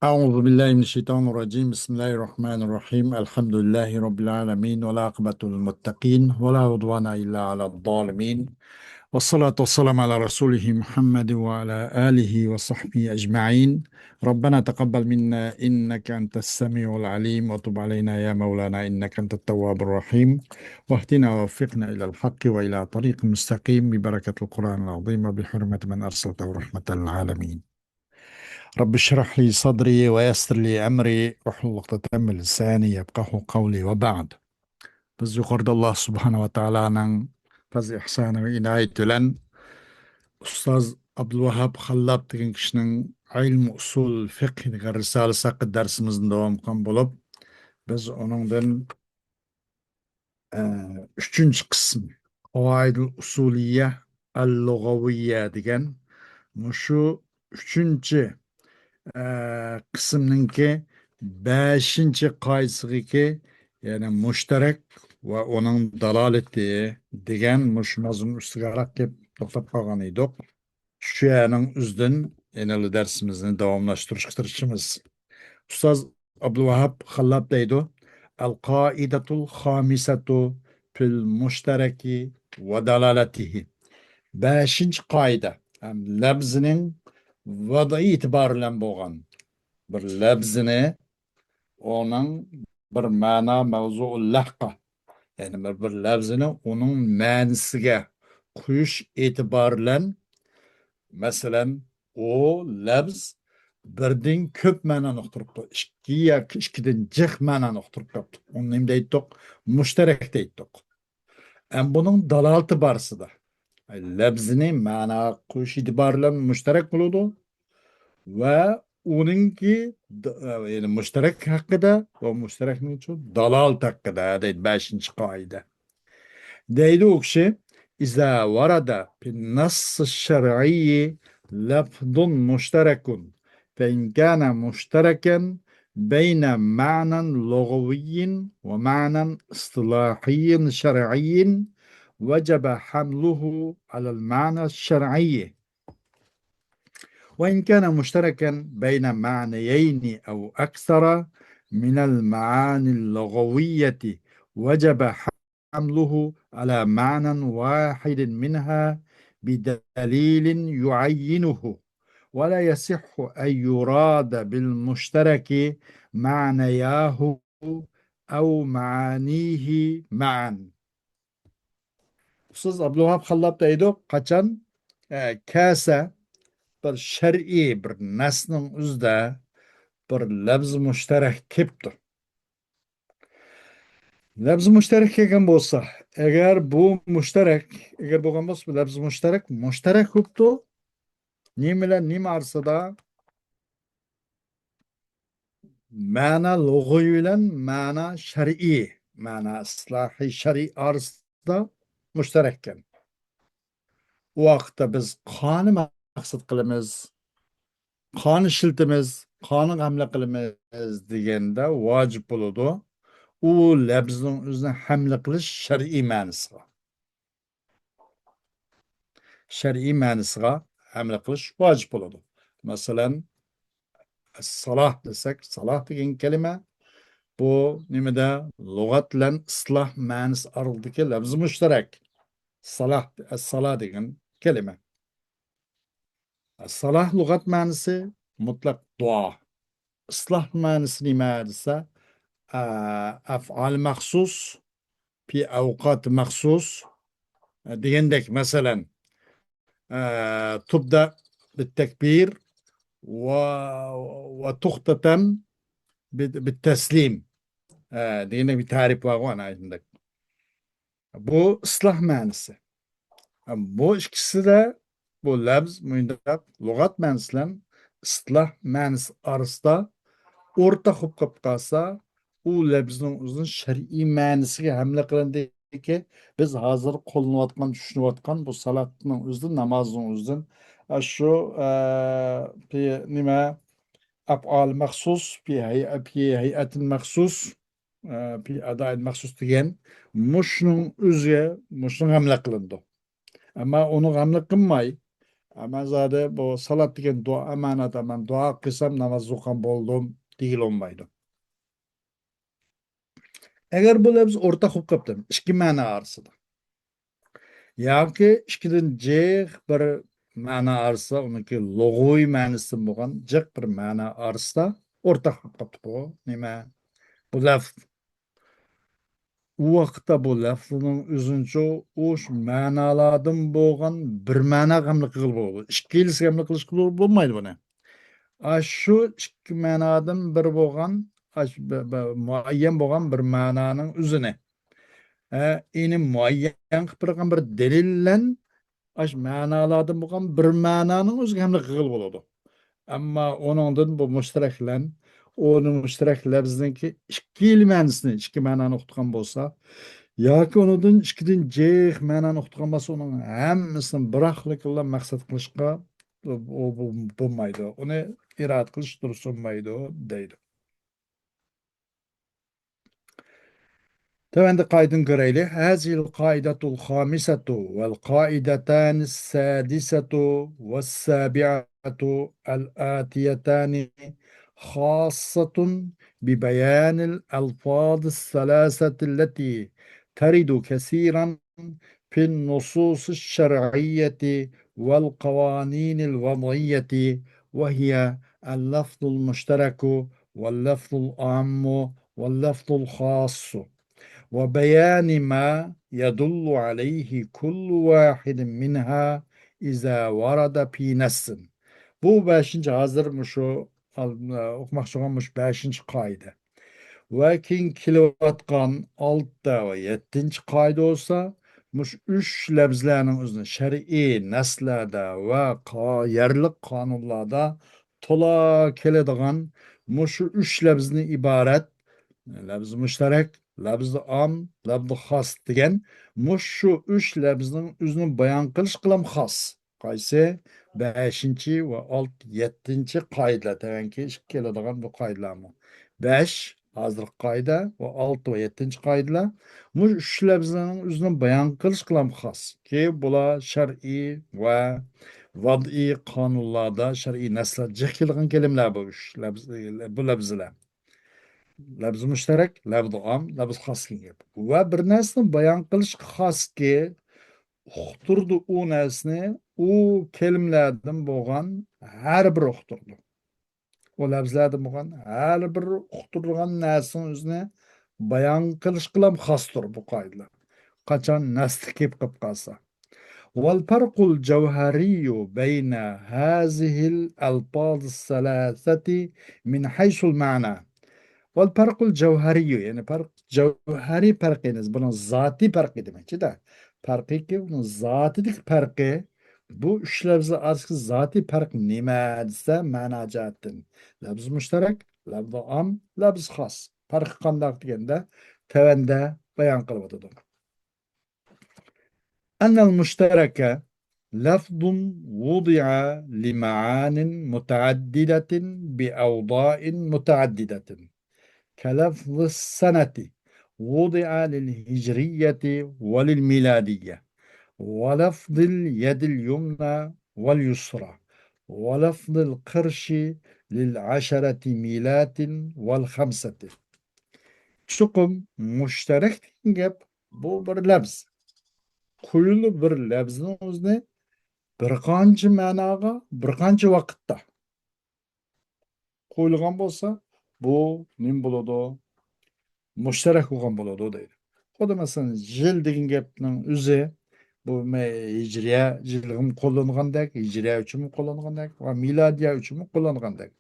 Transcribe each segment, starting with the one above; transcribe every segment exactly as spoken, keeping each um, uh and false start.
أعوذ بالله من الشيطان الرجيم. بسم الله الرحمن الرحيم. الحمد لله رب العالمين، والعاقبة للمتقين، ولا عدوان إلا على الظالمين. والصلاة والسلام على رسوله محمد وعلى آله وصحبه أجمعين. ربنا تقبل منا إنك أنت السميع العليم، وتب علينا يا مولانا إنك أنت التواب الرحيم، واهدنا ووفقنا إلى الحق وإلى طريق مستقيم ببركة القرآن العظيم وبحرمة من أرسلته رحمة للعالمين. رب اشرح لي صدري ويسر لي أمري واحلل عقدة من لساني يفقهوا قولي وبعد. بىز يۇقىرىدا ئاللا سۇبھانەھۇ ۋە تائالانىڭ پەزلى ئېھسانى ۋە ئىنايىتى بىلەن ئۇستاز ئابدۇلۋاھاب خاللاپ دېگەن كىشىنىڭ ئىلمى ئۇسۇل فىقھ دېگەن رىسالىسى ھەققىدە دەرسىمىزنى داۋام قىلغان بولۇپ، بىز ئۇنىڭدىن ئە، ئۈچىنچى قىسىم، قاۋائىدۇل ئۇسۇلىيە ئەل لۇغەۋىيە دېگەن مۇشۇ ئۈچىنچى، ئە، قىسىمنىڭكى بەشىنچى قائىدىسىغىكى، يەنى مۇشتەرەك ۋە ئۇنىڭ دالالىتى دېگەن مۇشۇ مەزمۇن ئۈستىگە ھېلىقى توختاپ قالغان ئىدۇق. شۇ يەرنىڭ ئۆزىدىن يەنىلا دەرسىمىزنى داۋاملاشتۇرۇشقا تىرىشىمىز. ئۇستاز ئابدۇلۋاھاب خاللاپ دەيدۇ، القاعدة الخامسة في المشترك ودلالته. بەشىنچى قائىدە، ھەم لەپزىنىڭ ۋەدئى ئېتىبارى بىلەن بولغان بىر لەپزىنى ئۇنىڭ بىر مەنا مەۋزۇئۇللەھقا، يەنى بىر، بىر لەپزىنى ئۇنىڭ مەنىسىگە قويۇش ئېتىبارى بىلەن، مەسىلەن، ئۇ لەپز بىردىن كۆپ مەنانى ئۇقتۇرۇپتۇ، ئىككى ياكى ئىككىدىن جىق مەنانى ئۇقتۇرۇپ قاپتۇ. ئۇنى نېمە دەيتتۇق؟ مۇشتەرەك دەيتتۇق. ئەم بۇنىڭ دالالىتى بارسىدا، لەپزىنى مەناغا قويۇش ئېتىبارى بىلەن مۇشتەرەك بولىدۇ ۋە ئۇنىڭكى د-، يەنى مۇشتەرەك ھەققىدە ۋە مۇشتەرەكنىڭ شۇ دالالىتى ھەققىدە دەيدۇ، بەشىنچى قائىدە. دەيدۇ ئۇ كىشى، إذا ورد في النص الشرعي لفظ مشترك، فإن كان مشتركا بين معنى لغوي ومعنى اصطلاحي شرعي وجب حمله على المعنى الشرعي، وإن كان مشتركا بين معنيين أو أكثر من المعاني اللغوية وجب حمله على معنى واحد منها بدليل يعينه، ولا يصح أن يراد بالمشترك معنياه أو معانيه معا. ئۇستاز ئابدۇلۋاھاب خاللاپ دەيدۇ، قاچان، ئە، كەلسە بىر شەرئىي بىر نەسنىڭ ئۆزىدە بىر لەپز مۇشتەرەك كېلىپتۇ. لەپز مۇشتەرەك كەلگەن بولسا، ئەگەر بۇ مۇشتەرەك، ئەگەر بولغان بولسا، بۇ لەپز مۇشتەرەك، مۇشتەرەك بوپتۇ. نېمە بىلەن نېمە ئارىسىدا؟ مەنا لۇغىۋى بىلەن مەنا شەرئىي، مەنا ئىسلاھىي شەرئىي ئارىسىدا مۇشتەرەككەن. ئۇ ۋاقىتتا بىز قانى مەقسەت قىلىمىز، قانى ئىشلىتىمىز، قانىغا ھەملە قىلىمىز دېگەندە ۋاجىپ بولىدۇ. ئۇ لەپزنىڭ ئۆزىنى ھەملە قىلىش شەرئىي مەنىسىغا، شەرئىي مەنىسىغا ھەملە قىلىش ۋاجىپ بولىدۇ. مەسىلەن، سالاھ دېسەك، سالاھ دېگەن كەلىمە، بۇ نېمىدە؟ لۇغەت بىلەن ئىسلاھ مەنىسى ئارىلىقىدىكى لەپزى مۇشتەرەك. سالاھ، سالاھ دېگەن كەلىمە. سالاھ لۇغەت مەنىسى مۇتلەق دۇئا. ئىسلاھ مەنىسى نېمە دېسە، ئە، ئەفئال مەخسۇس، پى ئەۋقات مەخسۇس، ئە، دېگەندەك، مەسىلەن، ئە، تۇبدە بىتتەكبىر ۋە، ۋە تۇختەتەم بىت-، بىتتەسلىم، ئە، دېگەندەك بىر تەرىپ بارغۇ، ئەنە شۇنداق. بۇ ئىسلاھ مەنىسى. بۇ ئىككىسىدە بۇ لەپز مۇنداق لۇغەت مەنىسى بىلەن ئىسلاھ مەنىسى ئارىسىدا ئورتاق بولۇپ قېلىپ قالسا، ئۇ لەپزنىڭ ئۆزىنىڭ شەرئىي مەنىسىگە ھەملە قىلىندىكى، بىز ھازىر قوللىنىۋاتقان، چۈشىنىۋاتقان بۇ سالاتنىڭ ئۆزىدە، نامازنىڭ ئۆزىدىن، ئە، شۇ، ئە، پى-، نېمە، ئەپئال مەخسۇس، پى ھەيئە-، پى ھەيئەتىن مەخسۇس، ئە، پى ئەدائىن مەخسۇس دېگەن مۇشۇنىڭ ئۆزىگە، مۇشۇنىڭ ھەملە قىلىنىدۇ. ئەمما ئۇنىڭ ھەملە قىلماي، ئەمما زادى بۇ سالات دېگەن دۇئا مەنادا، مەن دۇئا قىلسام ناماز ئوقۇغان بولدۇم دېگىلى بولمايدۇ. ئەگەر بۇ لەپز ئورتاق بولۇپ قاپتۇ، ئىككى مەنە ئارىسىدا ياكى ئىككىدىن جىق بىر مەنە ئارىسىدا، ئۇنىڭكى لۇغۇۋىي مەنىسىدىن بولغان جىق بىر مەنە ئارىسىدا ئورتاق بولۇپ قاپتۇ بۇ نېمە؟ بۇ لەپز. ئۇ ۋاقىتتا بۇ لەپزنىڭ ئۆزىنىچۇ ئۇ شۇ مەنالاردىن بولغان بىر مەنە ھەملە قىلغىلى بولىدۇ. ئىككىلىسىگە ھەملە قىلىشقا بولمايدۇ بۇنى. ئاشۇ ئىككى مەنادىن بىر بولغان، ئاش-، بە-، بە-، مۇئەييەن بولغان بىر مەنانىڭ ئۆزىنى، ئە، ئېنى مۇئەييەن قىلىپ بېرىدىغان بىر دەلىل بىلەن ئاشۇ مەنالاردىن بولغان بىر مەنانىڭ ئۆزىگە ھەملە قىلغىلى بولىدۇ. ئەمما ئۇنىڭدىن بۇ مۇشتەرەك بىلەن ئۇنى مۇشتەرەك لەپزنىڭكى ئىككىلا مەنىسىنى، ئىككى مەنانى ئۇقتۇرغان بولسا، ياكى ئۇنىڭدىن ئىككىدىن جىق مەنانى ئۇقتۇرغان بولسا، ئۇنىڭ ھەممىسىنى بىراقلىقلا مەقسەت قىلىشقا بۇ، بۇ، بولمايدۇ. ئۇنى ئىرادە قىلىش دۇرۇس بولمايدۇ، دەيدۇ. تۆۋەندە قائىدىنى كۆرەيلى. هذه القاعدة الخامسة والقاعدتان السادسة والسابعة الآتيتان خاصة ببيان الألفاظ الثلاثة التي ترد كثيرا في النصوص الشرعية والقوانين الوضعية، وهي اللفظ المشترك واللفظ العام واللفظ الخاص، وبيان ما يدل عليه كل واحد منها إذا ورد في نص. بۇ بەشىنچى، ھازىر مۇشۇ ئال-، ئوقۇماقچى بولغان مۇشۇ بەشىنچى قائىدە. ۋە كېيىن كېلىۋاتقان ئالتە ۋە يەتتىنچى قائىدە بولسا، مۇشۇ ئۈچ لەپزلەرنىڭ ئۆزىنى شەرئىي نەسلەردە ۋە قا-، يەرلىك قانۇنلاردا تولا كېلىدىغان مۇشۇ ئۈچ لەپزدىن ئىبارەت، لەپز مۇشتەرەك، لەپز ئام، لەپز خاس دېگەن مۇشۇ ئۈچ لەپزنىڭ ئۆزىنى بايان قىلىشقىلا خاس. قايسى؟ بەشىنچى ۋە ئالتە، يەتتىنچى قائىدىلەر. تۆۋەنكى ئىككى كېلىدىغان بۇ قائىدىلەرمۇ. بەش، ھازىرقى قائىدە ۋە ئالتە ۋە يەتتىنچى قائىدىلەر مۇشۇ ئۈچ لەپزنىڭ ئۆزىنى بايان قىلىشقىلا خاس. كېيىن بۇلار شەرئىي ۋە ۋەدئىي قانۇنلاردا، شەرئىي نەسلەر جىق كېلىدىغان كەلىمىلەر بۇ ئۈچ لەپز، بۇ لەپزلەر. لەپز مۇشتەرەك، لەپز ئام، لەپز خاس دېگەن گەپ. ۋە بىر نەرسىنى بايان قىلىشقا خاسكى، ئۇقتۇرىدۇ ئۇ نەرسىنى، ئۇ كەلىمىلەردىن بولغان ھەر بىر ئۇقتۇرىدۇ. ئۇ لەپزلەردىن بولغان ھەر بىر ئۇقتۇرۇلغان نەرسىنىڭ ئۆزىنى بايان قىلىشقىلا خاستۇر بۇ قائىدىلەر. قاچان نەستە كېلىپ قېلىپ قالسا. والفرق الجوهري بين هذه الألفاظ الثلاثة من حيث المعنى. والفرق الجوهري، يەنى پەرق، جەۋھەرىي پەرقى، يەنى بۇنىڭ زاتىي پەرقى دېمەكچىدە. پەرقىكى، بۇنىڭ زاتىدىكى پەرقى، بۇ ئۈچ لەپزى ئارىسىدىكى زاتىي پەرق نېمە دېسە، مەنا جەھەتتىن لەپز مۇشتەرەك، لەپز ئام، لەپز خاس. پەرقى قانداق دېگەندە، تۆۋەندە بايان قىلىۋاتىدۇ. أن المشترك لفظ وضع لمعان متعددة بأوضاع متعددة، كلفظ السنة وضع للهجرية وللميلادية، ولفظ اليد اليمنى واليسرى، ولفظ القرش للعشرة ميلات والخمسة. چوقۇم مۇشتەرەك دېگەن گەپ بۇ بىر لەپز. قويۇلۇپ بىر لەپزنىڭ ئۆزىنى بىر قانچە مەناغا، بىر قانچە ۋاقىتتا قويۇلغان بولسا، بۇ نېمە بولىدۇ؟ مۇشتەرەك بولغان بولىدۇ دەيدۇ. خۇددى مەسىلەن، يىل دېگەن گەپنىڭ ئۆزى، بۇ مە-، ھىجرىيە يىلىغىمۇ قوللانغاندەك، ھىجرىيە ئۈچۈنمۇ قوللانغاندەك ۋە مىلادىيە ئۈچۈنمۇ قوللانغاندەك.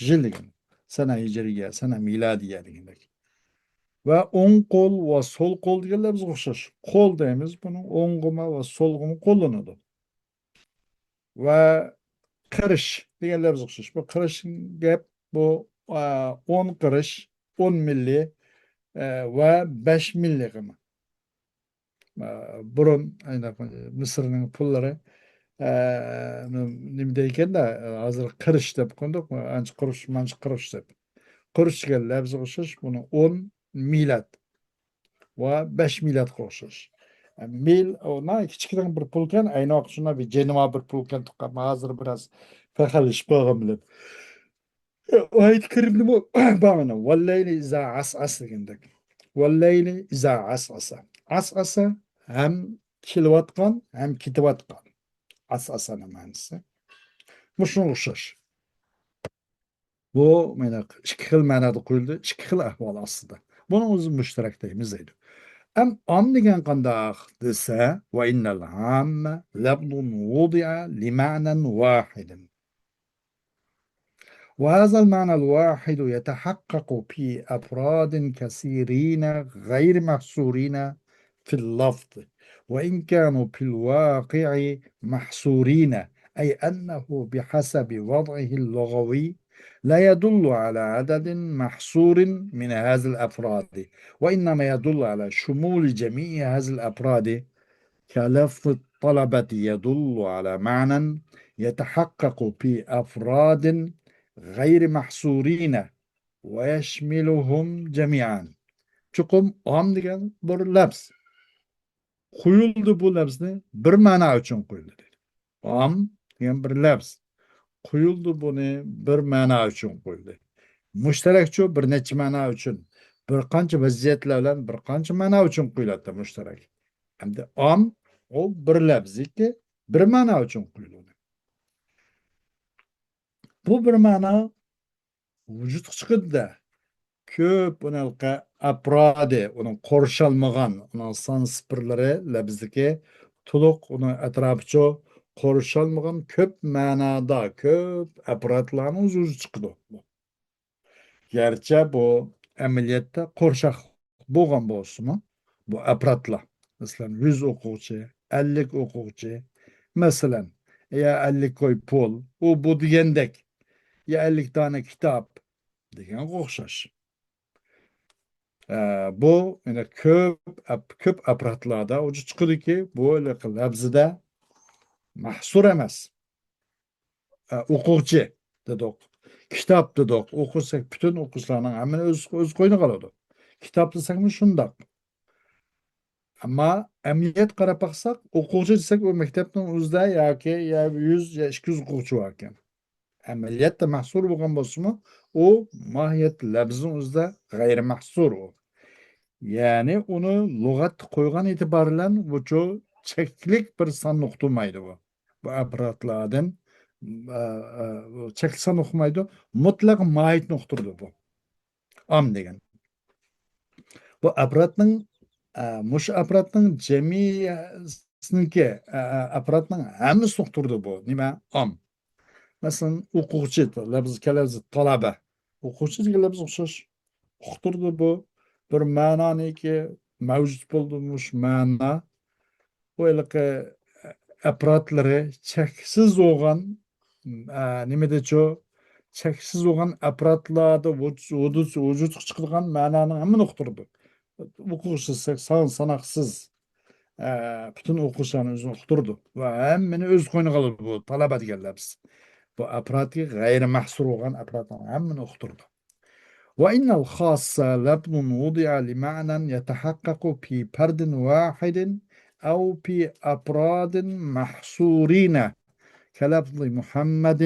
يىل دېگەن، سەنە ھىجرىيە، سەنە مىلادىيە دېگەندەك. ۋە ئوڭ قول ۋە سول قول دېگەن لەپزگە ئوخشاش. قول دەيمىز، بۇنىڭ ئوڭغىمۇ ۋە سولغىمۇ قوللىنىدۇ. ۋە قىرىش دېگەن لەپزگە ئوخشاش. بۇ قىرىش گەپ، بۇ، ئا، ئون قىرىش، ئون مىللى، ئە، ۋە بەش مىللىغىمۇ. ئە، بۇرۇن، ئاينا، مىسىرنىڭ پۇللىرى، ئە، نېمە دەيدىكەندە، ھازىر قىرىش دەپ قويدۇق، ئانچە قۇرۇش، مانچە قۇرۇش دەپ. قۇرۇش دېگەن لەپزگە ئوخشاش، بۇنىڭ ئون مىلاد ۋە بەش مىلادقا ئوخشاش. مىل، ئۇ ناھايىتى كىچىككىنە بىر پۇلكەن، ئەينى ۋاقىت شۇنداق بىر جېنىۋا بىر پۇلكەن تۇغقان، ھازىر بىراز پەخىرلىشىپ قالغان بىلەن. ئايەت كەرىمدىمۇ بار مانا، «والليل إذا عسعس» دېگەندەك. «والليل إذا عسعس». ئەسئەسە ھەم كېلىۋاتقان، ھەم كېتىۋاتقان. ئەسئەسەنىڭ مەنىسى. مۇشۇنىڭغا ئوخشاش. بۇ مانا ئىككى خىل مەنادا قويۇلدى، ئىككى خىل ئەھۋال ئاستىدا. بۇنىڭ ئۆزى مۇشتەرەك دەيمىز دەيدۇ. ئەم ئام دېگەن قانداق دېسە، «وإن العام لفظ وضع لمعنى واحد. وهذا المعنى الواحد يتحقق في أفراد كثيرين غير محصورين في اللفظ، وإن كانوا في الواقع محصورين، أي أنه بحسب وضعه اللغوي لا يدل على عدد محصور من هذه الأفراد، وإنما يدل على شمول جميع هذه الأفراد، كلفظ الطلبة يدل على معنى يتحقق في أفراد غير محصورين ويشملهم جميعا». چوقۇم ئام دېگەن بىر لەپز قويۇلدى، بۇ لەپزنى بىر مەنا ئۈچۈن قويۇلدى دېدى. ئام دېگەن بىر لەپز قويۇلدى، بۇنى بىر مەنا ئۈچۈن قويۇلدى. مۇشتەرەكچۇ بىر نەچچە مەنا ئۈچۈن، بىر قانچە ۋەزىيەتلەر بىلەن بىر قانچە مەنا ئۈچۈن قويۇلاتتى مۇشتەرەك. ئەمدى ئام، ئۇ بىر لەپزكى بىر مەنا ئۈچۈن قويۇلدى. بۇ بىر مەنا ۋۇجۇدقا چىقىدۇ-دە، كۆپ ئۇنىڭ ئەپرادى، ئۇنىڭ قورشالمىغان، ئۇنىڭ سان سىپىرلىرى لەپزدىكى تولۇق، ئۇنىڭ ئەتراپىچۇ قورشالمىغان كۆپ مەنادا، كۆپ ئەپرادلارنىڭ ۋۇجۇدقا چىقىدۇ. گەرچە بۇ ئەمەلىيەتتە قورشاق بولغان بولسىمۇ، بۇ ئەپرادلار، مەسىلەن، يۈز ئوقۇغۇچى، ئەللىك ئوقۇغۇچى، مەسىلەن، يا ئەللىك كوي پۇل، ئۇ بۇ دېگەندەك، يا ئەللىك دانە كىتاب دېگەنگە ئوخشاش. ئە، بۇ يەنە كۆپ ئەپ-، كۆپ ئەپرادلاردا ۋۇجۇدقا چىقىدۇكى، بۇ ھېلىقى لەپزىدە مەھسۇر ئەمەس. ئە، ئوقۇغۇچى دېدۇق، كىتاب دېدۇق. ئوقۇساق، پۈتۈن ئوقۇغۇچىلارنىڭ ھەممىنى ئۆز، ئۆز قوينىغا ئالىدۇ. كىتاب دېسەكمۇ شۇنداق. ئەمما ئەمەلىيەت قاراپ باقساق، ئوقۇغۇچى دېسەك، ئۇ مەكتەپنىڭ ئۆزىدە ياكى يا يۈز يا ئىككى يۈز ئوقۇغۇچى باركەن. ئەمەلىيەتتە مەھسۇر بولغان بولسىمۇ، ئۇ ماھىيەت لەپزىنىڭ ئۆزىدە غەيرىي مەھسۇر ئۇ. يەنى ئۇنى لۇغەتتە قويغان ئېتىبار بىلەن بۇچۇ چەكلىك بىر ساننى ئۇقتۇرمايدۇ بۇ. بۇ ئەپرادلاردىن، ئە، ئە، چەكلىك ساننى ئۇقمايدۇ، مۇتلەق ماھىيەتنى ئۇقتۇرىدۇ بۇ. ئام دېگەن. بۇ ئەپرادنىڭ، ئە، مۇشۇ ئەپرادنىڭ جەمئىيەتنىڭكى، ئە، ئە، ئەپرادنىڭ ھەممىسىنى ئۇقتۇرىدۇ بۇ. نېمە؟ ئام. مەسىلەن، ئوقۇغۇچى، لەپزى، كەلەپزى، تالابە. ئوقۇغۇچى دېگەن لەپزى ئوخشاش. ئۇقتۇرىدۇ بۇ. بىر مەنانىكى مەۋجۇت بولدى مۇشۇ مەنا. بۇ ھېلىقى ئەپرادلىرى چەكسىز بولغان، ئە، نېمىدىچۇ؟ چەكسىز بولغان ئەپرادلاردا ۋۇج-، ۋۇجۇد-، ۋۇجۇدقا چىقىدىغان مەنانىڭ ھەممىنى ئۇقتۇرىدۇ. ئوقۇغۇچى دېسەك، سان ساناقسىز، ئە، پۈتۈن ئوقۇغۇچىلارنى ئۆزىنى ئۇقتۇرىدۇ ۋە ھەممىنى ئۆز قوينىغا ئالىدۇ بۇ تالابە دېگەن لەپز. بۇ ئەپرادكى غەيرىي مەھسۇر بولغان ئەپرادنىڭ ھەممىنى ئۇقتۇرىدۇ. وإن الخاص لفظ وضع لمعنى يتحقق في فرد واحد أو في أفراد محصورين كلفظ محمد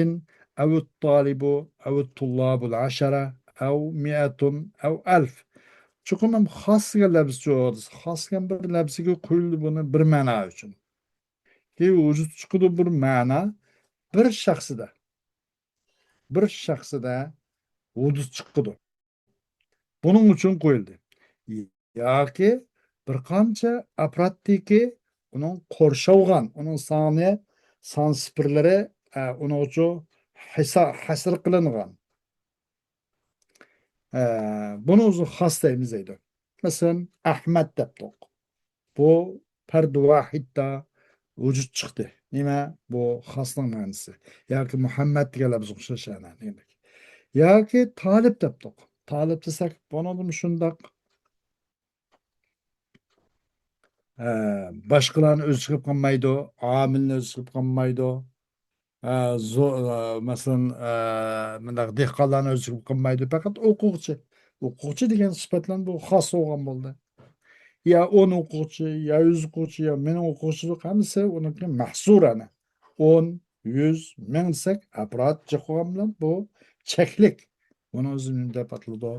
أو الطالب أو الطلاب العشرة أو مائة أو ألف. چوقۇم خاس دېگەن لەپزچۇ، خاس دېگەن بىر لەپزگە قويۇلدى بۇنى بىر مەنا ئۈچۈن. كېيىن ۋۇجۇدقا چىقىدۇ بىر مەنا، بىر شەخسىدە. بىر شەخسىدە ۋۇجۇدقا چىقىدۇ. بۇنىڭ ئۈچۈن قويۇلدى. ياكى بىر قانچە ئەپرادتىكى ئۇنىڭ قورشالغان، ئۇنىڭ سانى، سان سىپىرلىرى، ئە، ئۇنىڭغىچۇ ھېسا-، ھەسر قىلىنغان. ئە، بۇنى ئۆزى خاس دەيمىز دەيدۇ. مەسىلەن، ئەھمەد دەپتۇق. بۇ پەردى ۋاھىدتا ۋۇجۇد چىقتى. نېمە؟ بۇ خاسنىڭ مەنىسى. ياكى مۇھەممەد دېگەنلەر بىزگە ئوخشاش يەنە دېگەندەك. ياكى تالىپ دەپتۇق. تالىپ دېسەك، بۇنىڭدىمۇ شۇنداق. ئە، باشقىلارنى ئۆز چىقىپ قالمايدۇ، ئامىلنى ئۆز چىقىپ قالمايدۇ. ئە، زو-، ئە، مەسىلەن، ئە، مۇنداق دېھقانلارنى ئۆز چىقىپ قالمايدۇ، پەقەت ئوقۇغۇچى. ئوقۇغۇچى دېگەن سۈپەت بىلەن بۇ خاس بولغان بولدى. يا ئون ئوقۇغۇچى، يا يۈز ئوقۇغۇچى، يا مىڭ ئوقۇغۇچى، ھەممىسى ئۇنىڭكى مەھسۇرانە. ئون، يۈز، مىڭ دېسەك، ئاپپارات جىق بولغان بىلەن بۇ چەكلىك. بۇنىڭ ئۆزى نېمە دەپ ئاتىلىدۇ؟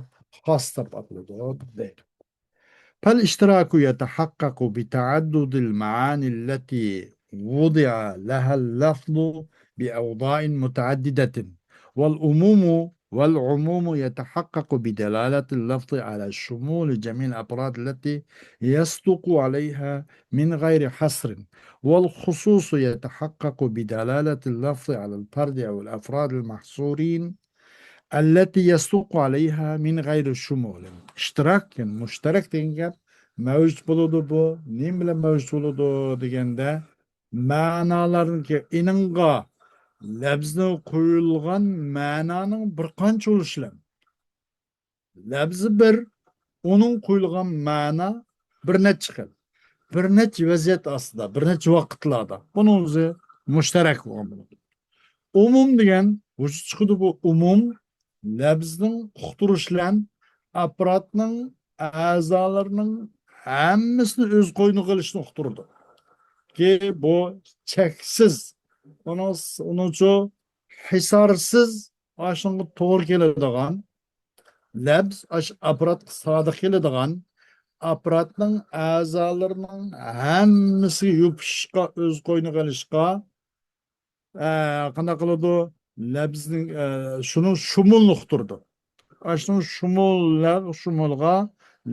خاس دەپ ئاتىلىدۇ، دەيدۇ. فالاشتراك يتحقق بتعدد المعاني التي وضع لها اللفظ بأوضاع متعددة، والعموم، والعموم يتحقق بدلالة اللفظ على شمول جميع الأفراد التي يصدق عليها من غير حصر، والخصوص يتحقق بدلالة اللفظ على الفرد أو الأفراد المحصورين التي يصدق عليها من غير شمول. ئىشتىراك، يەنى مۇشتەرەك دېگەن گەپ مەۋجۇت بولىدۇ بۇ. نېمە بىلەن مەۋجۇت بولىدۇ دېگەندە، مەنالارنىڭكى ئېنىڭغا لەپزىنىڭ قويۇلغان مەنانىڭ بىر قانچە بولۇشى بىلەن. لەپزى بىر، ئۇنىڭ قويۇلغان مەنا بىر نەچچە خىل. بىر نەچچە ۋەزىيەت ئاستىدا، بىر نەچچە ۋاقىتلاردا. بۇنىڭ ئۆزى مۇشتەرەك بولغان بولىدۇ. ئومۇم دېگەن ۋۇجۇدقا چىقىدۇ. بۇ ئومۇم لەپزىنىڭ ئۇقتۇرۇش بىلەن ئاپپاراتنىڭ ئەزالىرىنىڭ ھەممىسىنى ئۆز قوينىغا ئېلىشنى ئۇقتۇرىدۇ. كى بۇ چەكسىز، ئۇنىڭ، ئۇنىڭچۇ ھىسارسىز، ئاشۇنىڭغا توغرا كېلىدىغان لەپز، ئاشۇ ئاپپاراتقا سادىق كېلىدىغان، ئاپپاراتنىڭ ئەزالىرىنىڭ ھەممىسىگە يوپۇشۇشقا، ئۆز قوينىغا ئېلىشقا، ئە، قانداق قىلىدۇ؟ لەپزنىڭ، ئە، شۇنىڭ شۇمۇلىنى ئۇقتۇرىدۇ. ئاشۇنىڭ شۇمۇل، شۇمۇلغا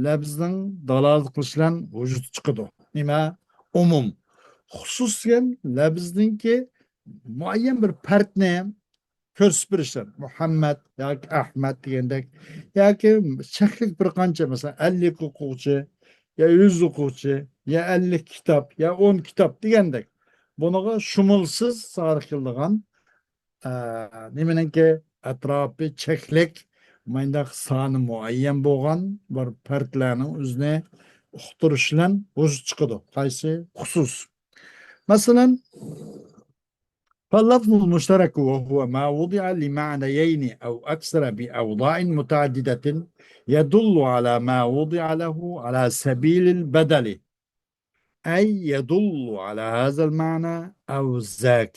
لەپزنىڭ دالالەت قىلىشى بىلەن ۋۇجۇدقا چىقىدۇ. نېمە؟ ئومۇم. خۇسۇس دېگەن لەپزنىڭكى مۇئەييەن بىر پەردنى كۆرسىتىپ بېرىشلەر. مۇھەممەد ياكى ئەھمەد دېگەندەك، ياكى چەكلىك بىر قانچە، مەسىلەن، ئەللىك ئوقۇغۇچى، يا يۈز ئوقۇغۇچى، يا ئەللىك كىتاب، يا ئون كىتاب دېگەندەك. بۇنىڭغا شۇمۇلسىز سادىق كېلىدىغان، ئە، نېمىنىڭكى ئەتراپى چەكلىك، مۇنداق سانى مۇئەييەن بولغان بىر پەردلەرنىڭ ئۆزىنى ئۇقتۇرۇش بىلەن ۋۇجۇدقا چىقىدۇ. قايسى؟ خۇسۇس. مەسىلەن، فاللفظ المشترك وهو ما وضع لمعنيين أو أكثر بأوضاع متعددة يدل على ما وضع له على سبيل البدل، أي يدل على هذا المعنى أو ذاك،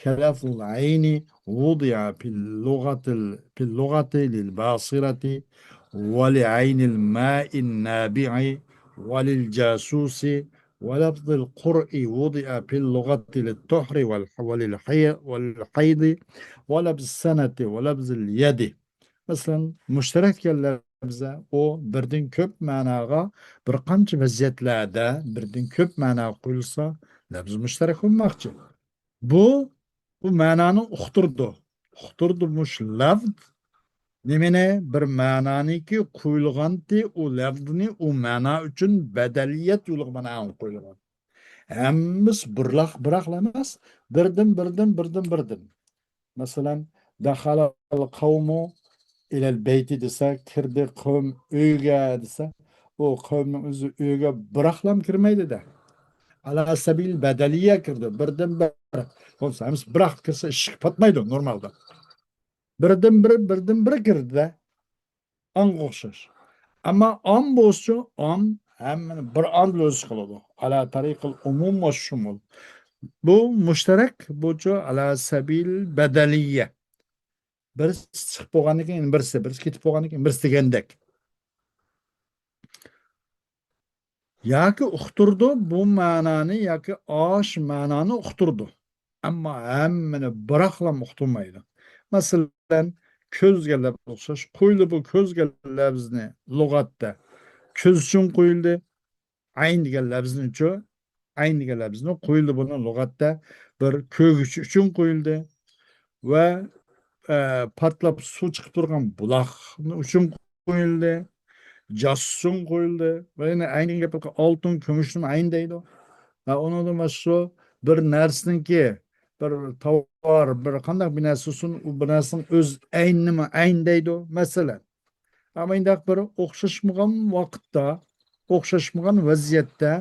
كلفظ العين وضع في اللغة ال-، في اللغة للباصرة ولعين الماء النابع وللجاسوس، ولفظ القرء وضع في اللغة للطهر والح-، وللحي-، وللحيض، ولفظ السنة، ولفظ اليد. مەسىلەن، مۇشتەرەك دېگەن لەپزە، ئۇ بىردىن كۆپ مەناغا بىر قانچە ۋەزىيەتلەردە بىردىن كۆپ مەناغا قويۇلسا، لەپزى مۇشتەرەك بولماقچى. بۇ، بۇ مەنانى ئۇقتۇرىدۇ. ئۇقتۇرىدۇ مۇشۇ لەفز. نېمىنى؟ بىر مەنانىكى قويۇلغانتى، ئۇ لەفزنى ئۇ مەنا ئۈچۈن بەدەلىيەت يولىغا مانا قويۇلغان. ھەممىسى بىراق، بىراقلا ئەمەس، بىردىن، بىردىن، بىردىن، بىردىن. مەسىلەن، دەخەلەل قەۋمۇ ئىلەل بەيتى دېسە، كىردى قەۋم ئۆيگە دېسە، ئۇ قەۋمنىڭ ئۆزى ئۆيگە بىراقلام كىرمەيدۇ-دە. ئالا سەبىل بەدەلىيە كىردى، بىردىن بىر. بولسا ھەممىسى بىراق كىرسە ئىشىككە پاتمايدۇ نورمالدا. بىردىن بىر، بىردىن بىر كىردى-دە. ئامغا ئوخشاش. ئەمما ئام بولسىچۇ، ئام ھەممىنى بىر ئان بىلەن ئۆز قىلىدۇ. ئالا تەرىقىل ئومۇم ۋە شۇمۇل. بۇ مۇشتەرەك، بۇچۇ ئالا سەبىل بەدەلىيە. بىرسى چىقىپ بولغاندىن كېيىن بىرسى، بىرسى كېتىپ بولغاندىن كېيىن بىرسى دېگەندەك. ياكى ئۇقتۇرىدۇ بۇ مەنانى ياكى ئاش مەنانى ئۇقتۇرىدۇ. ئەمما ھەممىنى بىراقلام ئۇقتۇرمايدۇ. مەسىلەن، كۆز دېگەن لەپزگە ئوخشاش. قويۇلدى بۇ كۆز دېگەن لەپزنى لۇغەتتە كۆز ئۈچۈن قويۇلدى. ئەين دېگەن لەپزنىچۇ، ئەين دېگەن لەپزنى قويۇلدى بۇنى لۇغەتتە بىر كۆرگۈچى ئۈچۈن قويۇلدى. ۋە، ئە، پارتلاپ سۇ چىقىپ تۇرغان بۇلاق ئۈچۈن قويۇلدى، جاسۇس ئۈچۈن قويۇلدى. ۋە يەنە ئەينىگە گەپ قىلغان ئالتۇن، كۈمۈشنىمۇ ئەين دەيدۇ. ۋە ئۇنىڭدىن باشقا بىر نەرسىنىڭكى، بىر تاۋار، بىر قانداق بىر نەرسە بولسۇن، ئۇ بىر نەرسىنىڭ ئۆز ئەينىنىمۇ ئەين دەيدۇ، مەسىلەن. ئەمما ئۇنداق بىر ئوخشاشمىغان ۋاقىتتا، ئوخشاشمىغان ۋەزىيەتتە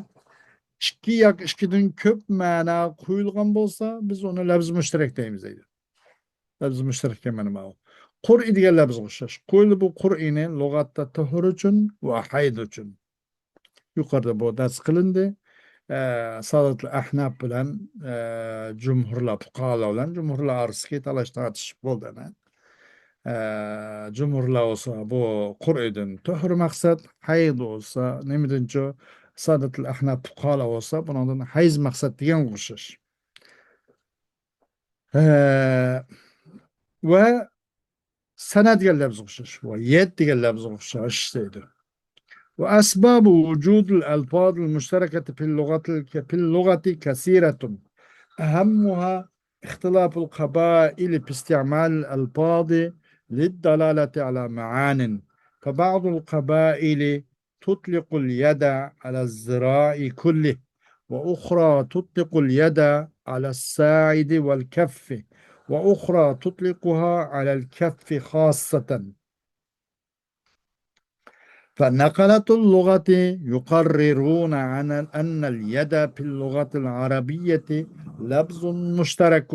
ئىككى ياكى ئىككىدىن كۆپ مەنا قويۇلغان بولسا، بىز ئۇنى لەپزى مۇشتەرەك دەيمىز دەيدۇ. لەپزى مۇشتەرەك دېگەن مانا بۇ. قۇرئى دېگەن لەپزگە ئوخشاش. قويۇلدى بۇ قۇرئىنى لۇغەتتە تۇھۇر ئۈچۈن ۋە ھەيز ئۈچۈن. يۇقىرىدا بۇ دەرس قىلىندى. ئە، ساداتۇل ئەھناپ بىلەن، ئە، جۇمھۇرلار، پۇقاھالار بىلەن جۇمھۇرلار ئارىسىدىكى تالاش تارتىشىش بولدى ئەنە. ئە، جۇمھۇرلار بولسا بۇ قۇرئىدىن تۇھۇر مەقسەت، ھەيز بولسا نېمىدىنچۇ، ساداتۇل ئەھناپ پۇقاھالار بولسا بۇنىڭدىن ھەيز مەقسەت دېگەنگە ئوخشاش. ئە، ۋە سەنە دېگەن لەپزىگە ئوخشاش، ۋە يەد دېگەن لەپزىگە ئوخشاش دەيدۇ. وأسباب وجود الألفاظ المشتركة في اللغة، في اللغة كثيرة، أهمها اختلاف القبائل في استعمال الألفاظ للدلالة على معان، فبعض القبائل تطلق اليد على الذراع كله، وأخرى تطلق اليد على الساعد والكف، وأخرى تطلقها على الكف خاصة. فنقلة اللغة يقررون عن-، أن اليد في اللغة العربية لفظ مشترك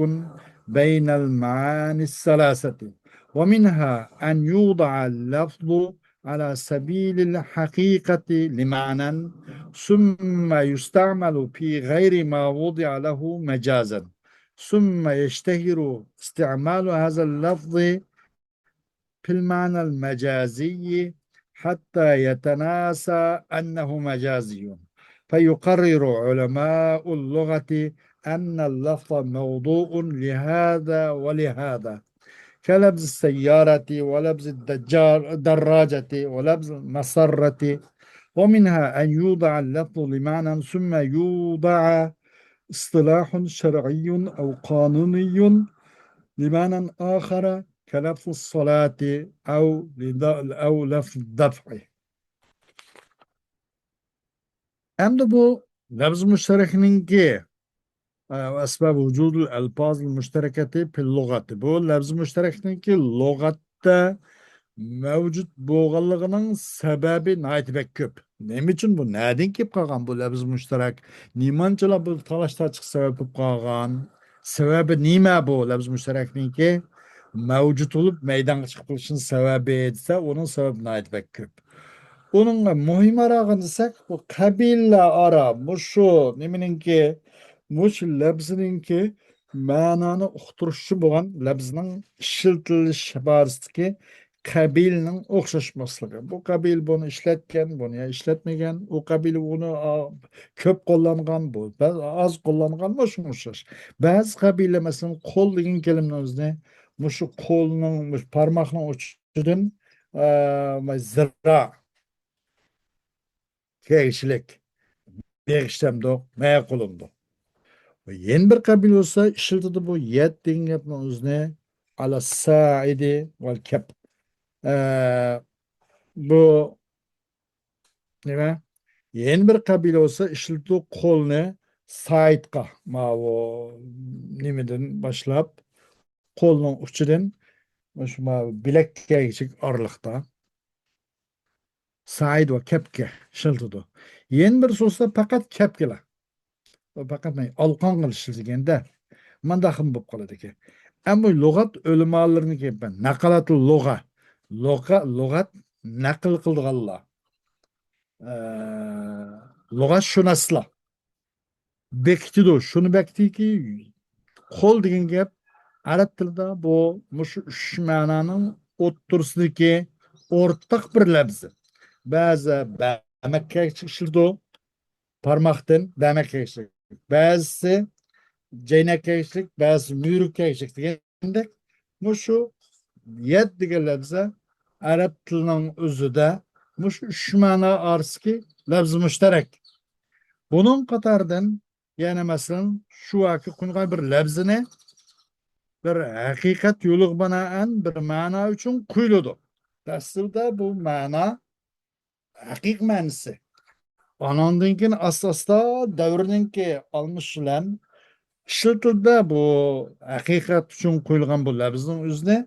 بين المعاني الثلاثة، ومنها أن يوضع اللفظ على سبيل الحقيقة لمعنى، ثم يستعمل في غير ما وضع له مجازا، ثم يشتهر استعمال هذا اللفظ في المعنى المجازي حتى يتناسى أنه مجازي، فيقرر علماء اللغة أن اللفظ موضوع لهذا ولهذا، كلفظ السيارة ولفظ الدجار-، الدراجة ولفظ المسرة، ومنها أن يوضع اللفظ لمعنى ثم يوضع اصطلاح شرعي أو قانوني لمعنى آخر كلفظ الصلاة أو لد-، أو لفظ الدفع. ئەمدى بۇ لەفز مۇشتەرەكنىڭكى، ئە، ئەسباب ۋۇجۇدۇل ئەلپازىل مۇشتەرەكەتى پىل لۇغەتى. بۇ لەفز مۇشتەرەكنىڭكى لۇغەتتە مەۋجۇت بولغانلىقىنىڭ سەۋەبى ناھايىتى بەك كۆپ. نېمە ئۈچۈن بۇ؟ نەدىن كېلىپ قالغان بۇ لەفز مۇشتەرەك؟ نېمانچىلا بۇ تالاش تارتىشقا سەۋەب بولۇپ قالغان؟ سەۋەبى نېمە بۇ لەفز مۇشتەرەكنىڭكى مەۋجۇت بولۇپ مەيدانغا چىقىپ قېلىشىنىڭ سەۋەبى دېسە، ئۇنىڭ سەۋەبى ناھايىتى بەك كۆپ. ئۇنىڭ مۇھىمراقى دېسەك، بۇ قەبىلىلەر ئارا مۇشۇ نېمىنىڭكى، مۇشۇ لەپزىنىڭكى مەنانى ئۇقتۇرۇش ئۈچۈن بولغان لەپزىنىڭ ئىشلىتىلىش ئىبارىسىدىكى قەبىلىنىڭ ئوخشاشماسلىقى. بۇ قەبىلە بۇنى ئىشلەتكەن، بۇنى يا ئىشلەتمىگەن، ئۇ قەبىلە ئۇنى، ئا، كۆپ قوللانغان، بۇ بەز-، ئاز قوللانغان، مۇشۇ ئوخشاش. بەزى قەبىلە، مەسىلەن، قول دېگەن كەلىمىنىڭ ئۆزىنى مۇشۇ قولنىڭ، مۇشۇ بارماقنىڭ ئۇچىدىن، ئا، زىرا كەگىشلىك، بېغىشلامدۇق، مەيە قولۇمدۇق. يەنە بىر قەبىلە بولسا ئىشلىتىدۇ بۇ يەد دېگەن گەپنىڭ ئۆزىنى، ئالا سائىدى ۋەل كەپ. ئە، بۇ نېمە؟ يەنە بىر قەبىلە بولسا ئىشلىتىدۇ قولنى سائىدقا، ماۋۇ نېمىدىن باشلاپ، قولنىڭ ئۇچىدىن مۇشۇ ماۋۇ بىلەككە كەگىچىك ئارىلىقتا. سائىد ۋە كەپكە ئىشلىتىدۇ. يەنە بىرسى بولسا پەقەت كەپكىلا. ئۇ پەقەت مانا ئالىقانغا ئىشلىتىلگەندە، مانداقمۇ بولۇپ قالىدىكەن. ئەمما لۇغەت ئۆلىمالىرىنىڭكى نەقالاتۇل لۇغە، لۇغە، لۇغەت نەقىل قىلىدىغانلار، ئە، لۇغەتشۇناسلار بېكىتىدۇ. شۇنى بېكىتىدۇكى، قول دېگەن گەپ ئەرەب تىلىدا بۇ مۇشۇ ئۈچ مەنانىڭ ئوتتۇرىسىدىكى ئورتاق بىر لەپزى. بەزى بەمەككە ئىشلىتىدۇ، بارماقتىن بەمەككە ئىشلىتىدۇ. بەزىسى جەينەككە ئىشلىتىدۇ، بەزىسى مۈرۈككە ئىشلىتىدۇ. دېگەندەك، مۇشۇ يەد دېگەن لەپزە ئەرەب تىلىنىڭ ئۆزىدە مۇشۇ ئۈچ مەنا ئارىسىدىكى لەپزى مۇشتەرەك. بۇنىڭ قاتارىدىن يەنە، مەسىلەن، شۇ ياكى قويۇلغان بىر لەپزىنى بىر ھەقىقەت يولىغا بىنائەن بىر مەنا ئۈچۈن قويۇلىدۇ. دەسلىپىدە بۇ مەنا ھەقىقىي مەنىسى. ئاناندىن كېيىن ئاستا-ئاستا دەۋرنىڭكى ئالمىشىشى بىلەن ئىشلىتىلدى بۇ ھەقىقەت ئۈچۈن قويۇلغان بۇ لەپزنىڭ ئۆزىنى،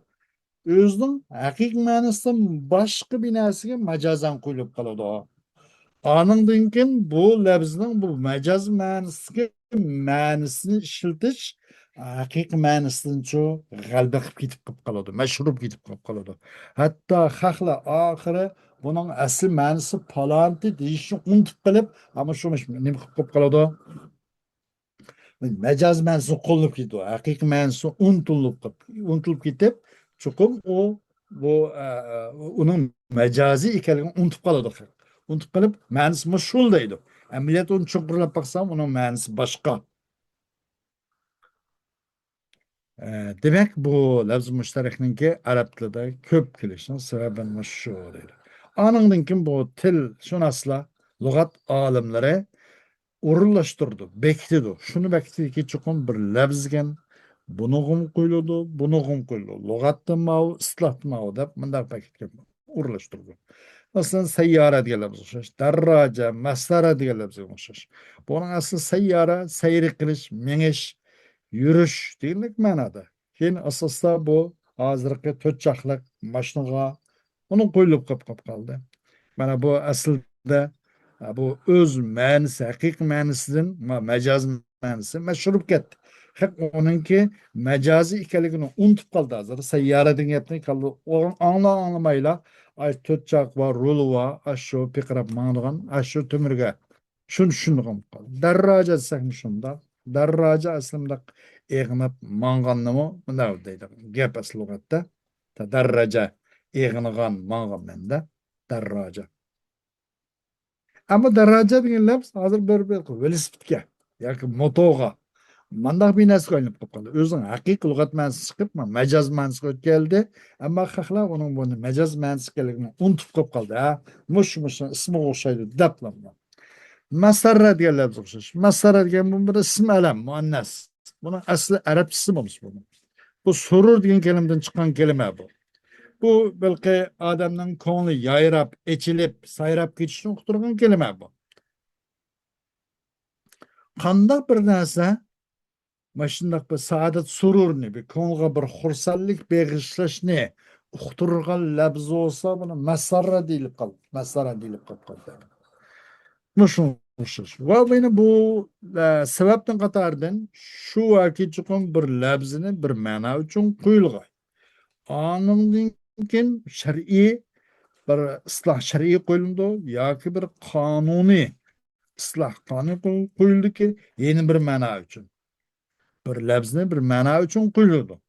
ئۆزىنىڭ ھەقىقىي مەنىسىدىن باشقا بىر نەرسىگە مەجازەن قويۇلۇپ قالىدۇ. ئانىڭدىن كېيىن بۇ لەپزنىڭ بۇ مەجاز مەنىسىدىكى مەنىسىنى ئىشلىتىش ھەقىقىي مەنىسىدىنچۇ غەلىبە قىلىپ كېتىپ قېلىپ قالىدۇ، مەشھۇر بولۇپ كېتىپ قېلىپ قالىدۇ. ھەتتا خەقلەر ئاخىرى بۇنىڭ ئەسلى مەنىسى پالانتى دېيىشنى ئۇنتۇپ قېلىپ، ئەمما شۇ نېمە قىلىپ قېلىپ قالىدۇ؟ مەجازىي مەنىسىنى قوللىنىپ كېتىدۇ. ھەقىقىي مەنىسى ئۇنتۇلۇپ قېلىپ، ئۇنتۇلۇپ كېتىپ، چوقۇم ئۇ، بۇ، ئە، ئۇنىڭ مەجازىي ئىكەنلىكىنى ئۇنتۇپ قالىدۇ خەق. ئۇنتۇپ قېلىپ، مەنىسى مۇشۇ دەيدۇ. ئەمەلىيەتتە ئۇنى چوڭقۇرلاپ باقسام، ئۇنىڭ مەنىسى باشقا. ئە، دېمەك، بۇ لەفزى مۇشتەرەكنىڭكى ئەرەب تىلىدا كۆپ كېلىشىنىڭ سەۋەبى مۇشۇ دەيدۇ. ئانىڭدىن كېيىن بۇ تىلشۇناسلار، لۇغەت ئالىملىرى ئورۇنلاشتۇرىدۇ، بېكىتىدۇ. شۇنى بېكىتىدۇكى، چوقۇم بىر لەفزكەن، بۇنىڭغىمۇ قويۇلىدۇ، بۇنىڭغىمۇ قويۇلىدۇ. لۇغەتتا ماۋۇ، ئىستىلاھتا ماۋۇ دەپ مۇنداق بېكىتكەن، ئورۇنلاشتۇرىدۇ. مەسىلەن، سەييارە دېگەن لەپزگە ئوخشاش، دەرراجە، مەسەرە دېگەن لەپزگە ئوخشاش. بۇنىڭ ئەسلى سەييارە، سەير قىلىش، مېڭىش، يۈرۈش دېگەنلىك مەنادا. كېيىن ئاساستا بۇ ھازىرقى تۆت چاقلىق ماشىنىغا ئۇنىڭ قويۇلۇپ قېلىپ قالدى. مانا بۇ ئەسلىدە، بۇ ئۆز مەنىسى، ھەقىقىي مەنىسىدىن ما-، مەجازىي مەنىسى مەشھۇر بولۇپ كەتتى. خەق ئۇنىڭكى مەجازىي ئىكەنلىكىنى ئۇنتۇپ قالدى ھازىر. سەييارە دېگەن گەپنى كاللا ئاڭلا-، ئاڭلىمايلا، ئاشۇ تۆت چاق بار، رۇل بار، ئاشۇ پىقىراپ ماڭىدىغان، ئاشۇ تۆمۈرگە شۇنى چۈشىنىدىغان بولۇپ قالدى. دەرراجە دېسەكمۇ شۇنداق. دەرراجە ئەسلى مۇنداق ئېغىنىپ ماڭغاننىمۇ مۇنداق دەيدۇ. گەپ ئەسلى لۇغەتتە. دەرراجە ئېغىنغان، ماڭغان مەنىدە. دەرراجە. ئەمما دەرراجە دېگەن لەپز ھازىر بىر، بىر ۋېلىسىپىتكە ياكى موتوغا، مانداق بىر نەرسىگە ئايلىنىپ قېلىپ قالدى. ئۆزىنىڭ ھەقىقىي لۇغەت مەنىسى چىقىپ، مەجاز مەنىسىگە ئۆتۈپ كەلدى. ئەمما خەقلەر ئۇنىڭ بۇنى مەجاز مەنىسى ئىكەنلىكىنى ئۇنتۇپ قېلىپ قالدى. ھە، مۇشۇ، مۇشۇ ئىسمىغا ئوخشايدۇ دەپلا. مەسەررە دېگەن لەپزگە ئوخشاش. مەسەررە دېگەن بۇ بىر ئىسىم ئەلەم، مۇئەننەس. بۇنىڭ ئەسلى ئەرەبچىسى بولمىسا بۇنىڭ. بۇ سۇرۇر دېگەن كەلىمىدىن چىققان كەلىمە بۇ. بۇ بەلكى ئادەمنىڭ كۆڭلى يايراپ، ئېچىلىپ، سايراپ كېتىشىنى ئۇقتۇرغان كەلىمە بۇ. قانداق بىر نەرسە ماشۇنداق بىر سائادەت سۇرۇرنى، بىر كۆڭلىگە بىر خۇرسەنلىك بېغىشلاشنى ئۇقتۇرغان لەپز بولسا، بۇنى مەسەررە دېيىلىپ قالدى. مەسەررە دېيىلىپ قالىدۇ. مۇشۇ ئوخشاش. ۋە يەنە بۇ، ئە، سەۋەبنىڭ قاتارىدىن شۇ ۋاكى چوقۇم بىر لەپزىنى بىر مەنا ئۈچۈن قويۇلغان. ئانىڭدىن كېيىن شەرئىي بىر ئىسلاھ شەرئىي قويۇلىدۇ ياكى بىر قانۇنىي ئىسلاھ قانۇن قوي-، قويۇلدىكى يەنە بىر مەنا ئۈچۈن. بىر لەپزىنى بىر مەنا ئۈچۈن قويۇلىدۇ.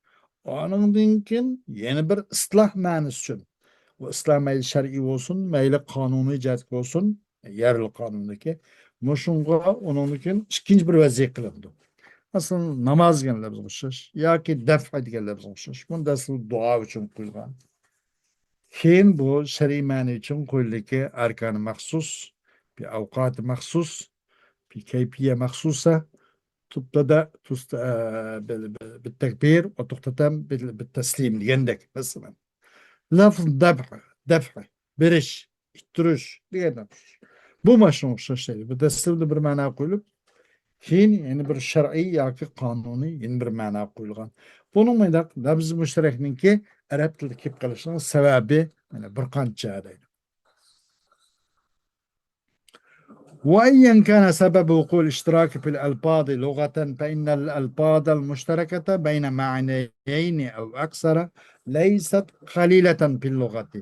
ئانىڭدىن كېيىن يەنە بىر ئىسلاھ مەنىسى ئۈچۈن. بۇ ئىسلاھ مەيلى شەرئىي بولسۇن، مەيلى قانۇنىي جەھەتتە بولسۇن، يەرلىك قانۇندىكى. مۇشۇنىڭغا ئۇنىڭدىن كېيىن ئىككىنچى بىر ۋەزىپە قىلىنىدۇ. مەسىلەن، ناماز دېگەن لەپزگە ئوخشاش ياكى دەفئە دېگەن لەپزگە ئوخشاش. بۇنى دەسلىدە دۇئا ئۈچۈن قويۇلغان. كېيىن بۇ شەرئىي مەنە ئۈچۈن قويۇلدىكى ئەركانى مەخسۇس، بىر ئەۋقاتى مەخسۇس، بىر كەيپىيە مەخسۇسە، تۇبتەدە، تۇست-، ئە، بىل-، بىل-، بىتەكبىر، ۋە تۇختەتەم بىل-، بىتەسلىم دېگەندەك، مەسىلەن. لەفز دەفئ، دەفئ، بېرىش، ئىتتىرىش دېگەندەك. بۇ ماشۇنىڭغا ئوخشاش دەيدۇ. بۇ دەسلىدە بىر مەنا قويۇلۇپ، كېيىن يەنە بىر شەرئىي ياكى قانۇنىي يەنە بىر مەنا قويۇلغان. بۇنىڭ مۇنداق لەفزى مۇشتەرەكنىڭكى ئەرەب تىلىدا كېلىپ قېلىشىنىڭ سەۋەبى يەنە بىر قانچە دەيدۇ. وإن كان سبب وقوع الاشتراك في الألفاظ لغة، فإن الألفاظ المشتركة بين معنيين أو أكثر ليست قليلة في اللغة،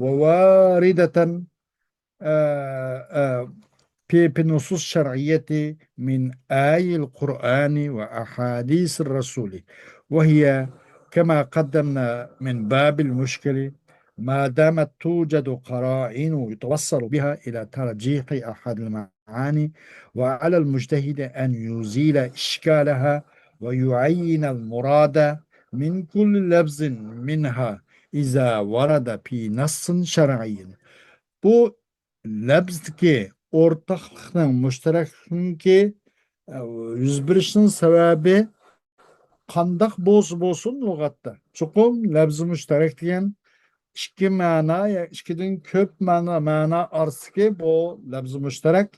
وواردة، آه، آه، في، في النصوص الشرعية من آي القرآن وأحاديث الرسول، وهي كما قدمنا من باب المشكل، ما دامت توجد قرائن يتوصل بها إلى ترجيح أحد المعاني، وعلى المجتهد أن يزيل إشكالها ويعين المراد من كل لفظ منها إذا ورد في نص شرعي. بۇ لەپزدىكى ئورتاقلىقنىڭ، مۇشتەرەكلىكنىڭكى، ئە، يۈز بېرىشىنىڭ سەۋەبى قانداق بولسا بولسۇن لۇغەتتە، چوقۇم لەپزى مۇشتەرەك دېگەن ئىككى مەنا يا ئىككىدىن كۆپ مەنا، مەنا ئارىسىدىكى بۇ لەپزى مۇشتەرەك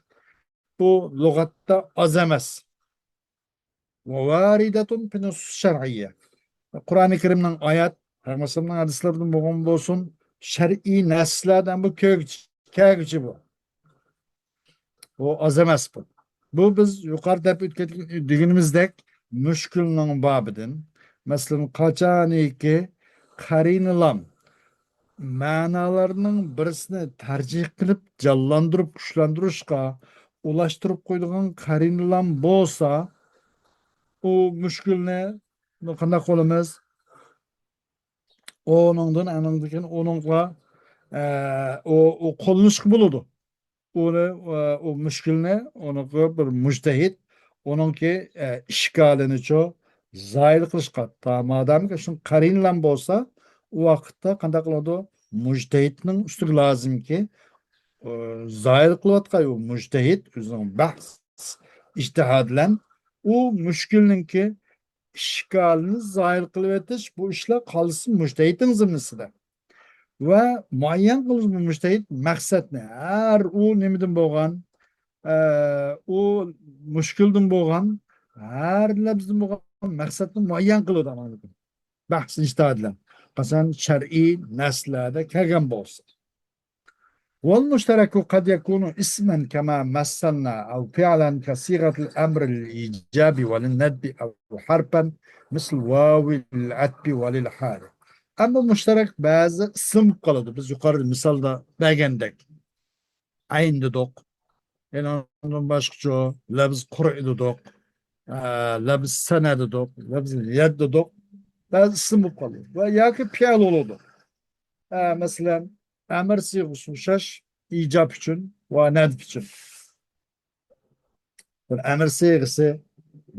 بۇ لۇغەتتە ئاز ئەمەس. وواردة في النصوص الشرعية. قۇرئانى كەرىمنىڭ ئايەت، پەيغەمبەر ھەدىسلىرىدىن بولغان بولسۇن، شەرئىي نەسلەردىن بۇ كۆگۈچى، كەگۈچى بۇ. بۇ ئاز ئەمەس بۇ. بۇ بىز يۇقىرىدا دەپ ئۆتكەن دېگىنىمىزدەك، مۈشكۈلنىڭ بابىدىن، مەسىلەن، قاچانكى قەرىنە لام مەنالارنىڭ بىرسىنى تەرجىھ قىلىپ، جانلاندۇرۇپ، كۈچلەندۈرۈشكە ئۇلاشتۇرۇپ قويىدىغان قەرىنە لام بولسا، ئۇ مۈشكۈلنى قانداق قىلىمىز؟ ئۇنىڭدىن، ئاندىن كېيىن ئۇنىڭغا، ئە، ئۇ، ئۇ قوللىنىشقا بولىدۇ. ئۇنى، ئە، ئۇ مۈشكۈلنى، ئۇنىڭغا بىر مۇجتەھىد، ئۇنىڭكى، ئە، ئىشكالىنىچۇ زايىل قىلىشقا، تا-، مادامكى شۇ قەرىنە لام بولسا، ئۇ ۋاقىتتا قانداق قىلىدۇ؟ مۇجتەھىدنىڭ ئۈستىگە لازىمكى، ئە، زايىل قىلىۋاتقان ئۇ مۇجتەھىد ئۆزىنىڭ بەھس، ئىجتىھاد بىلەن ئۇ مۈشكۈلنىڭكى ئىشكالىنى زايىل قىلىۋېتىش، بۇ ئىشلار قالسۇن مۇجتەھىدنىڭ زىممىسىدە. ۋە مۇئەييەن قىلىش بۇ مۇجتەھىد مەقسەتنى، ھەر ئۇ نېمىدىن بولغان، ئە، ئۇ مۈشكۈلدىن بولغان، ھەر لەپزدىن بولغان مەقسەتنى مۇئەييەن قىلىدۇ. بەھس ئىجتىھاد بىلەن. قاچان شەرئىي نەسلەردە كەلگەن بولسا. والمشترك قد يكون اسما كما مثلنا، أو فعلا كصيغة الأمر للإيجاب وللندب، أو حرفا مثل واو العطف وللحال. ئەمما مۇشتەرەك بەزى ئىسىم بولۇپ قالىدۇ. بىز يۇقىرىدا مىسالدا بەرگەندەك. ئەين دېدۇق. يەنە ئۇنىڭدىن باشقىچە لەپز قۇرئ دېدۇق. ئە، لەپز سەنە دېدۇق. لەپز يەد دېدۇق. بەزى ئىسىم بولۇپ قالىدۇ. ۋە ياكى پېئىل بولىدۇ. ئە، مەسىلەن، ئەمىر سىيغىسى ئوخشاش ئىجاب ئۈچۈن ۋە نەدب ئۈچۈن. بىر ئەمىر سىيغىسى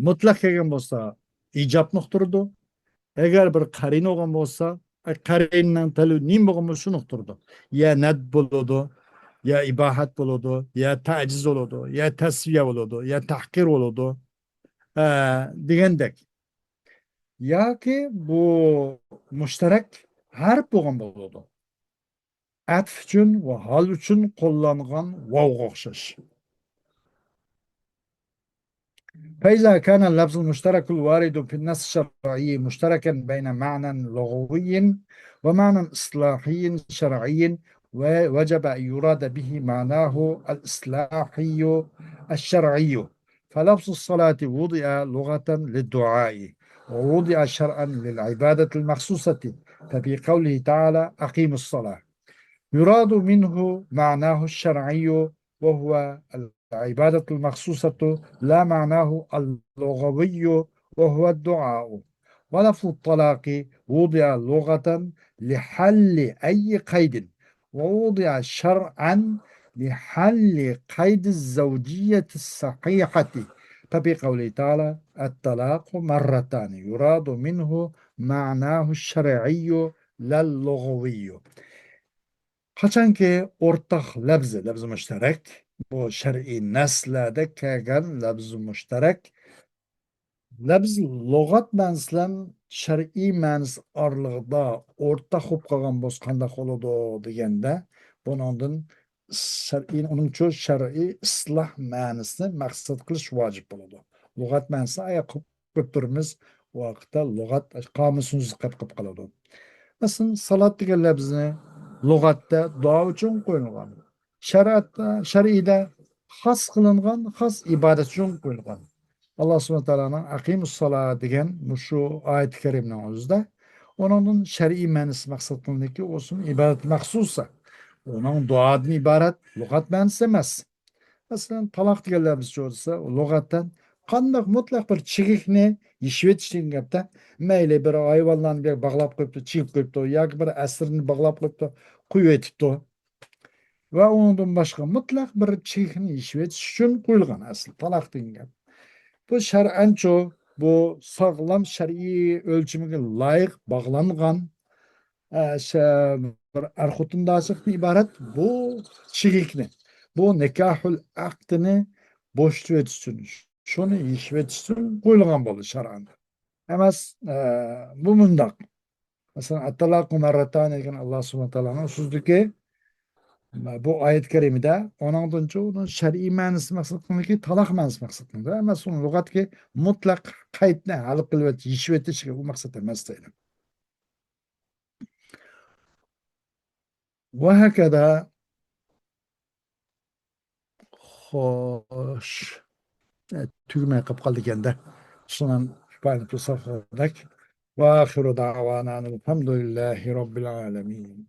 مۇتلەق كەلگەن بولسا، ئىجابنى ئۇقتۇرىدۇ. ئەگەر بىر قەرىنە بولغان بولسا، ئە، قەرىنىنىڭ تەلىپى نېمە بولغان بولسا، شۇنى ئۇقتۇرىدۇ. يا نەدب بولىدۇ، يا ئىباھەت بولىدۇ، يا تەجىز بولىدۇ، يا تەسۋىيە بولىدۇ، يا تەھقىر بولىدۇ، ئە، دېگەندەك. ياكى بۇ مۇشتەرەك ھەرپ بولغان بولىدۇ. ئەتف ئۈچۈن ۋە ھال ئۈچۈن قوللانغان ۋاۋغا ئوخشاش. فإذا كان اللفظ المشترك الوارد في النص الشرعي مشتركا بين معنى لغوي ومعنى اصطلاحي شرعي، و-، وجب أن يراد به معناه الاصطلاحي الشرعي. فلفظ الصلاة وضع لغة للدعاء، ووضع شرعا للعبادة المخصوصة، ففي قوله تعالى: "أقيموا الصلاة"، يراد منه معناه الشرعي، وهو العبادة المخصوصة، لا معناه اللغوي، وهو الدعاء. ولفظ الطلاق وضع لغة لحل أي قيد، ووضع شرعا لحل قيد الزوجية الصحيحة، ففي قوله تعالى: "الطلاق مرتان"، يراد منه معناه الشرعي لا اللغوي. قاچانكى ئورتاق لەپزى، لەپزى مۇشتەرەك، بۇ شەرئىي نەسلەردە كەلگەن لەپزى مۇشتەرەك، لەپز لۇغەت مەنىسى بىلەن شەرئىي مەنىسى ئارىلىقىدا ئورتاق بولۇپ قالغان بولسا قانداق بولىدۇ دېگەندە، بۇنىڭدىن شەرئىي، ئۇنىڭچۇ شەرئىي ئىستىلاھ مەنىسىنى مەقسەت قىلىش ۋاجىپ بولىدۇ. لۇغەت مەنىسى ئايا قىلىپ تۇرىمىز، ۋاقىتتا لۇغەت قامۇسىمىزدا قېلىپ قالىدۇ. مەسىلەن، سالات دېگەن لەپزىنى لۇغەتتە دۇئا ئۈچۈن قويۇلغان. شەرىئەتتە، شەرئىدە خاس قىلىنغان، خاس ئىبادەت ئۈچۈن قويۇلغان. ئاللا سۇبھانەھۇ ۋە تائالانىڭ «ئەقىمۇسسالا» دېگەن مۇشۇ ئايەت كەرىمنىڭ ئۆزىدە ئۇنىڭدىن شەرئىي مەنىسى مەقسەت قىلىنىدۇكى، ئۇ ئىبادەت مەخسۇسە. ئۇنىڭ دۇئادىن ئىبارەت لۇغەت مەنىسى ئەمەس. مەسىلەن، تالاق دېگەن لەپزىچۇ دېسە، ئۇ لۇغەتەن قانداق مۇتلەق بىر چېكىتنى يېشىۋېتىش دېگەن گەپتە. مەيلى، بىر ھايۋانلارنى بىر باغلاپ قويۇپتۇ، چېكىپ قويۇپتۇ، ياكى بىر ئەسىرنى باغلاپ قويۇپتۇ، قويۇۋېتىپتۇ. ۋە ئۇنىڭدىن باشقا مۇتلەق بىر چېكىتنى يېشىۋېتىش ئۈچۈن قويۇلغان ئەسلى تالاق دېگەن گەپ. بۇ شەرئەنچۇ، بۇ ساغلام شەرئىي ئۆلچىمىگە لايىق باغلانغان، ئە، شە-، بىر ئەر-خوتۇنداشلىقتىن ئىبارەت بۇ چېكىتنى، بۇ نىكاھۇل ئەقدىنى بوشىتىۋېتىش ئۈچۈن، شۇنى يېشىۋېتىش ئۈچۈن قويۇلغان بولدى شەرئەن. ئەمەس، ئە، بۇ مۇنداق. مەسىلەن، «ئەتتالاقۇ مەررەتانى» دېگەن ئاللا سۇبھانەھۇ ۋە تائالانىڭ سۆزىدىكى بۇ ئايەت كەرىمىدە، ئۇنىڭدىنچۇ ئۇنىڭ شەرئىي مەنىسى مەقسەت قىلىنىدىكى، تالاق مەنىسى مەقسەت قىلىنىدۇ. ئەمەس، ئۇنىڭ لۇغەتتىكى مۇتلەق قەيدنى ھەل قىلىۋېتىش، يېشىۋېتىش ئۇ مەقسەت ئەمەس دەيدۇ. ۋە ھەكەزا. خوش. ئە، تۈگىمەي قېلىپ قالدى ئىكەن-دە. شۇنىڭ كىپايەتۇ سەفەردەك. وآخر دعوانا أن الحمد لله رب العالمين.